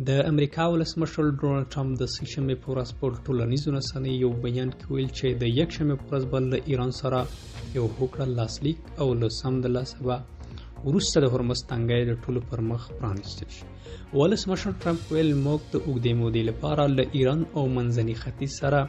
د امریکا ولسمشر ډونالډ ټرمپ د سې شنبې په ورځ پر ټولنیزو رسنیو یو بیان کې ویل چې د یکشنبې په ورځ به له ایران سره یو هوکړه لاسلیک او له سمدلاسه به وروسته د هرمز تنګی د ټولو پر مخ پرانیستل شي. ولسمشر ټرمپ ویل، موږ د اوږدې مودې لپاره له ایران او منځني ختیځ سره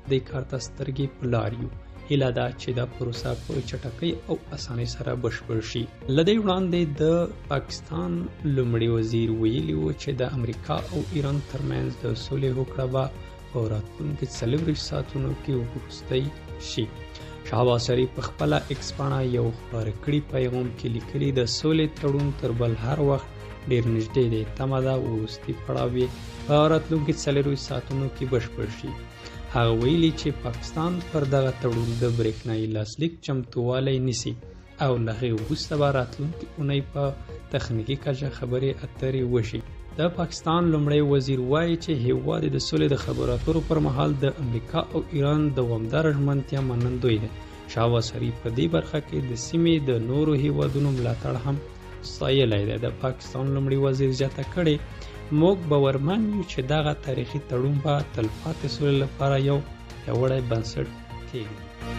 دې کار ته سترګې په لار یو. هیله ده چې دا پروسه په چټکۍ او اسانۍ سره بشپړ شي. له دې وړاندې د پاکستان لومړي وزیر ویلي و چې د امریکا او ایران ترمنځ د سولې هوکړه به په راتلونکي 24 ساعتونو کې وروستۍ شي. شهباز شریف په خپله ایکس پاڼه یو خپاره کړي پیغام کې لیکلي، د سولې تړون تر بل هر وخت ډیر نږدې دی، تمه ده وروستي پړاو یې په راتلونکي 24 ساعتونو کې بشپړ شي. هغه ویلي چې پاکستان پر دغه تړون د برېښنايي لاسلیک چمتووالی نیسي او له هغې وروسته به راتلونکې اونۍ په تخنیکي کچه خبرې اترې وشي. د پاکستان لومړی وزیر وایي چې هیواد د سولې د خبرو اترو پر مهال د امریکا او ایران دوامداره ژمنتیا منندوی دی. شهباز شریف په دې برخه کې د سیمې د نورو هیوادونو ملاتړ هم ستایلی دی. د پاکستان لومړي وزیر زیاته کړې، موږ باورمن یو چې دغه تاریخي تړون به تلپاتې سولې لپاره یو پیاوړی بنسټ کېږدي.